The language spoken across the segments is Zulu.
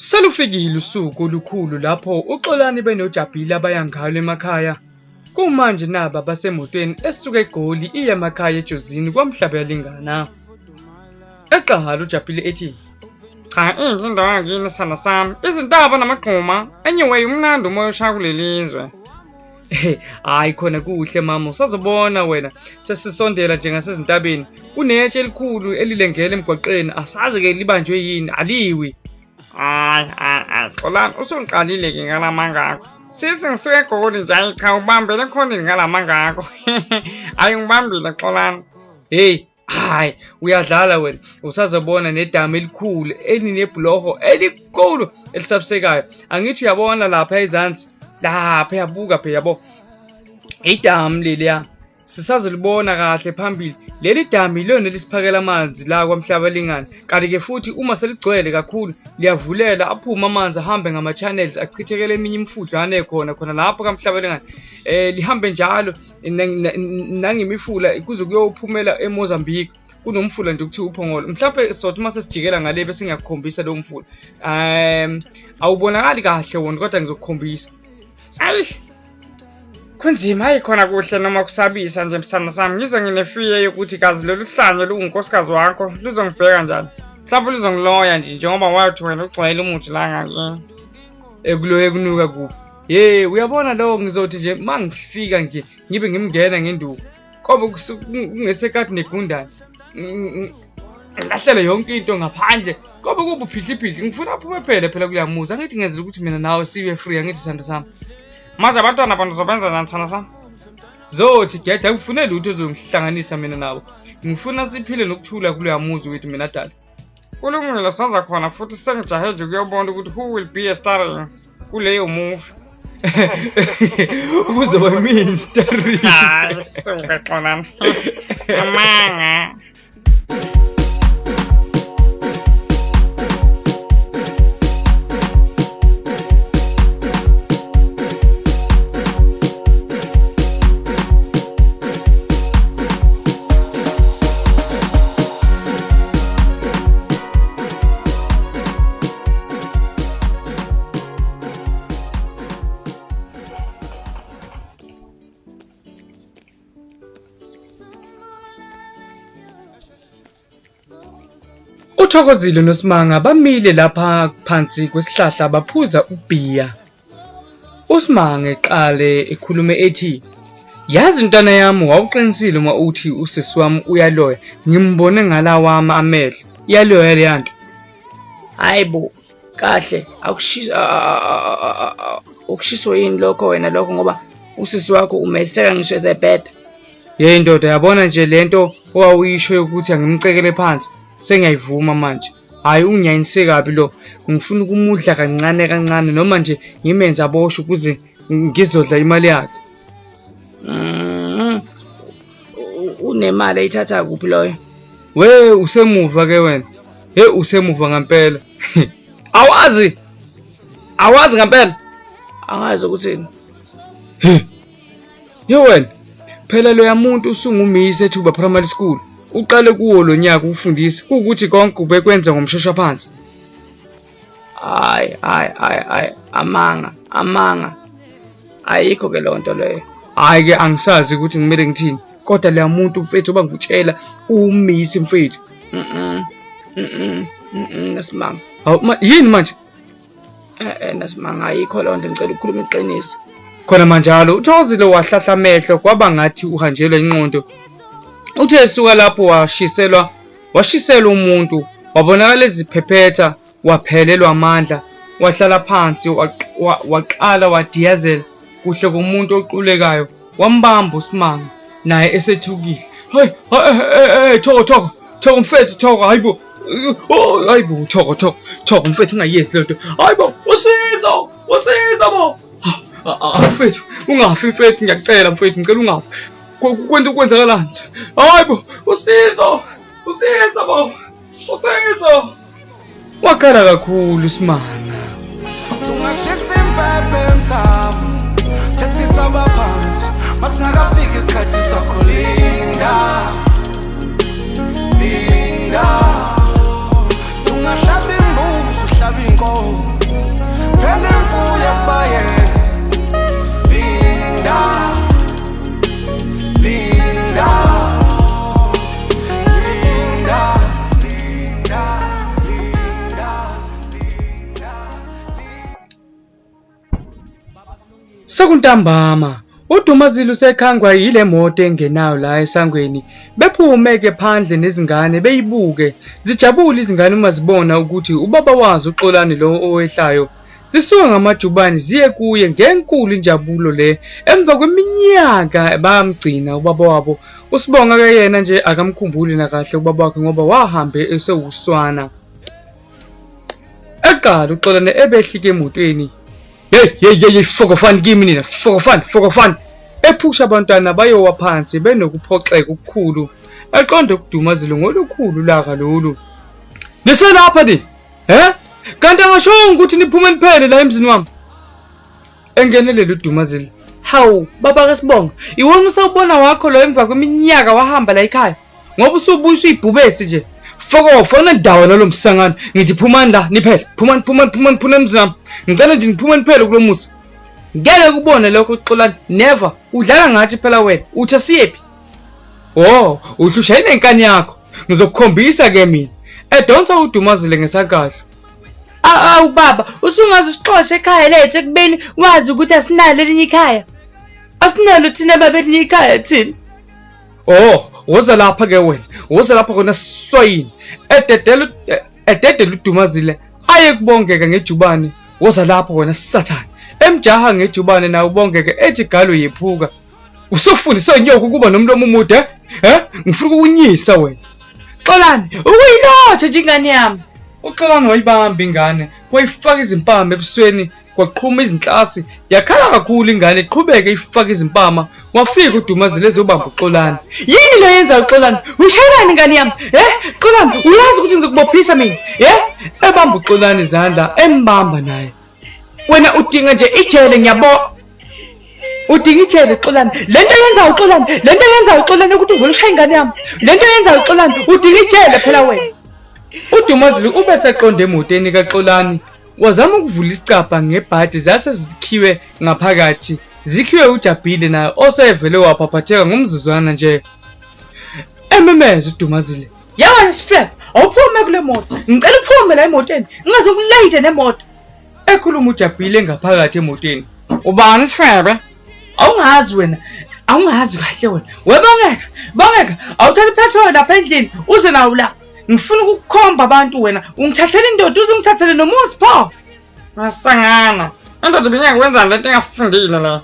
Selufikile usuku olukhulu lapho uXolani benoJabhile abaya ngalo emakhaya. Kumanje naba basemotweni esuka eGoli iye emakhaya eJozini kwaMhlabuyalingana. Eqala uJabhile ethi, Cha, inhle indawo yakini sithanda sami. Izintaba namagquma. Anyway, umnandi umoya oshaya kuleli zwe. Hhayi khona kuhle mama, usazobona wena sesisondela nje ngasezintabeni. Kunetshe elikhulu elilengela emgwaqeni, asazi-ke libanjwe yini, aliwi. Hayi, hayi, hayi, Xolani, usungiqalile-ke ngalamanga akho. Sithi ngisuke eGoli nje, hayi cha, ubambele ekhoneni ngalamanga akho. Hayi ngibambile Xolani. Hey, hayi uyadlala wena, usazobona nedamu elikhulu elinebhuloho elikhulu elisabisekayo. Angithi uyabona lapha ezansi, lapha yabuka phela yabo. Idamu leliya. Sisazolibona kahle phambili. Leli damu yilona elisiphakela amanzi la kwaMhlabalingana. Kanti-ke futhi uma seligcwele kakhulu liyavulela aphume amanzi ahambe ngama-channels achithekele eminye imifudlwana ekhona khona lapho kaMhlabalingana. Lihambe njalo nangemifula kuze kuyophumela eMozambique. Kunomfula nje okuthiwa uPhongolo. Mhlawumbe sothi uma sesijikela ngale bese ngiyakukhombisa lowo mfula. Awubonakali kahle wona kodwa ngizokukhombisa. Ayi kunzima, hayi khona kuhle noma kusabisa nje msana sami, ngizwe nginefiye yokuthi kazi lolu hlanyo luwunkosikazi wakho luzongibheka njani. Mhlawumbe luzongiloya nje njengoba wathi wena ugcwele umuthi la ngakini. Ekuloye kunuka kuphi? Ye, uyabona lowo ngizothi nje uma ngifika nje ngibe ngimngena ngenduku. Kobe kungesekade negundane. Ngilahlele yonke into ngaphandle. Kobe kubuphihliphihli, ngifuna aphume phele phela kuleya muzi. Angithi ngenzela ukuthi mina nawe sibe free, angithi sithando sami. Manje abantwana bantu uzobenza njani sithando sami? Zothi geda, angifune lutho ezongihlanganisa mina nabo. Ngifuna siphile nokuthula kuleya muzi wethu mina dali. Kulungile, saza khona futhi sengijahe nje ukuyobona ukuthi who will be a starring kuleyo movie. Kuzoba yimina starring. Hayi suka Xolani. Amanga. UThokozile noSimanga bamile lapha phansi kwesihlahla baphuza ubhiya. USimanga eqale ekhulume ethi, yazi ntwana yami wawuqinisile uma uthi usisi wami uyaloya, ngimbone ngalawami amehlo, iyaloya leya nto. Hayi bo, kahle akushisa ukushiswa yini lokho wena lokho ngoba usisi wakho umeseka ngisho ezebheda. Yeyi ndoda, yabona nje lento owawuyisho yokuthi angimcekele phansi, sengiyayivuma manje. Hhayi unginyanyise kabi lo, ngifuna ukumudla kancane kancane noma nje ngimenze aboshwe ukuze ngizodla imali yakhe. Unemali eyithatha kuphi loyo? We usemuva ke wena. Hey usemuva ngempela. Awazi. Awazi ngempela. Angazi ukuthini. Ye wena. Phela loya muntu usungumise eThuba Primary School. Uqale kuwo lo nyaka ukufundisa kuwukuthi konke ubekwenza ngomshoshaphansi. Hayi hayi hayi hayi amanga amanga. Ayikho ke leyo nto leyo. Hhayi ke angisazi ukuthi ngimele ngithini. Kodwa loya muntu mfethu oba ngikutshela umisi mfethu. Nasimanga. Hawu yini manje? Nasimanga ayikho leyo nto, ngicela ukukhuluma iqiniso. Khona manjalo uThokozile wahlahla amehlo kwaba ngathi uhanjelwa inqondo. Uthe esuka lapho washiselwa washiselwa umuntu wabonakala eziphephetha waphelelwa amandla wahlala phansi waqala wadiyazela kuhle komuntu oqulekayo wambamba uSimanga naye esethukile. Hey hey Thoko Thoko Thoko mfethu Thoko hayibo hayibo Thoko Thoko Thoko mfethu ungayiyezi lento hayibo usizo usizo bo mfethu ungafi mfethu ngiyakucela mfethu ngicela ungafi kwenza kwenzakalani hayibo usizo usizo bo usizo wakhala kakhulu Simanga. Tungashisa impephe emsamo thethisa abaphansi masingakafiki isikhathi sakho linda linda tungahlaba imbuzi uhlaba inkomo. Sekuntambama, uDumazile usekhangwa yile moto engenayo la esangweni. Bephume-ke phandle nezingane beyibuke. Zijabule izingane uma zibona ukuthi ubaba wazo uXolani lo owehlayo. Zisuka ngamajubane ziye kuye ngenkulu injabulo le. Emva kweminyaka bayamgcina ubaba wabo. USibonga-ke yena nje akamkhumbuli nakahle ubaba wakhe ngoba wahambe esewuswana. Eqala uXolani ebehlike emotweni. Hey hey hey fokofani kimi nina fokofani fokofani ephusha abantwana bayowa phansi benokuphoxeka okukhulu eqonde ukudumazile ngolukhulu ulaka lolu niselapha ni he kanti angashongo ukuthi niphume niphele la emzini wami engenelela udumazile hawu baba kasibonga iwona usawubona wakho lo emva kweminyaka wahamba la ekhaya ngoba usubuyiswa ibhubesi nje fokofa unendawo nalo msangano ngithi phumani la niphele phumani phumani phumani phumani emzini wami ngicela nje niphume niphele kulo muzi ngeke kubone lokho Xolani never udlala ngathi phela wena uthi asiyephi oh uhlusha inenkani yakho ngizokukhombisa ke mina edonsa udumazile ngesakahlo Awu baba, usungaze usixoshe ekhaya lethu ekubeni wazi ukuthi asinalo elinye ikhaya. Asinalo thina baba elinye ikhaya thina. Oh, woza lapha ke wena. Woza lapha kona swayini. Ededela ededela udumazile aye kubongeka ngejubane. Woza lapha wena sathane. Emjaha ngejubane naye ubongeke ethi galo yephuka. Usufundiswe inyoka ukuba nomlomo omude, eh? Ngifuna ukukunyisa wena. Xolani, ukuyilotha nje ingane yami. UXolani wayibamba ingane, wayifaka izimpama ebusweni kwaqhuma izinhlasi yakhala kakhulu ingane iqhubeke ifake izimpama wafika udumazile ezobamba uxolani yini lo yenza uxolani ushayelani ingane yami eh xolani uyazi ukuthi ngizokubophisa mina eh ebamba uxolani izandla embamba naye wena udinga nje ijele ngiyabo udinga ijele xolani lento yenza uxolani lento yenza uxolani ukuthi uvele ushaye ingane yami lento yenza uxolani udinga ijele phela wena udumazile ube seqonde emotweni kaxolani Wazama ukuvula isicabha ngebhadi zase zikhiwe ngaphakathi. Zikhiwe uJabhile naye osevele waphaphatheka ngomzuzwana nje. Ememeza uDumazile. Yabona sifebe, awuphume kule moto. Ngicela uphume la emotweni, ngingazokulayida nemoto. Ekhuluma uJabhile engaphakathi emotweni. Ubani isifebe? Awungazi wena. Awungazi kahle wena. Webongeka, bongeka, awuthatha ipetrol lapha endlini uze nawo la. Ngifuna ukukukhomba abantu wena. Ungithathele indoda uze ungithathele nomuzi pho. Masangana. Indoda ibingeke kwenzani lento engafundile le.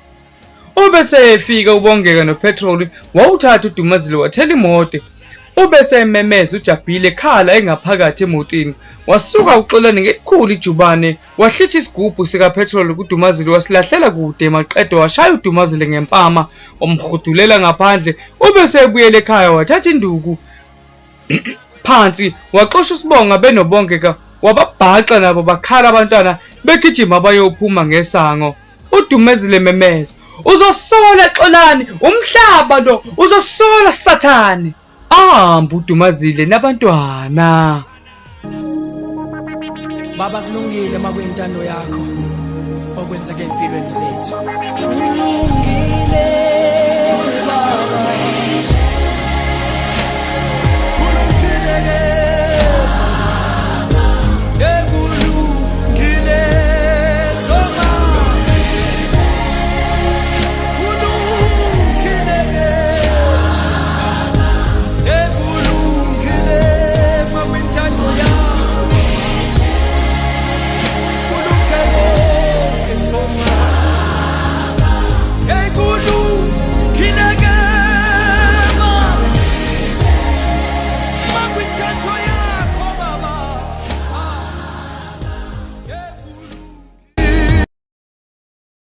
Ube sefika uBongeka nopetroli wawuthatha uDumazile wathela imoto. Ube sememeza uJabhile ekhala engaphakathi emotweni. Wasuka uXolani ngelikhulu ijubane wahlitha isigubhu sikapetroli kuDumazile wasilahlela kude maqede washaya uDumazile ngempama wamhudulela ngaphandle. Ube sebuyela ekhaya wathatha induku phansi waxosha uSibonga benoBongeka wababhaxa nabo bakhala abantwana begijima bayophuma ngesango. UDumezile memeza uzosola Xolani umhlaba lo uzosola Sathane. Ahamba uDumazile nabantwana. Baba kulungile makuyintando yakho okwenzeka empilweni zethu. Kulungile.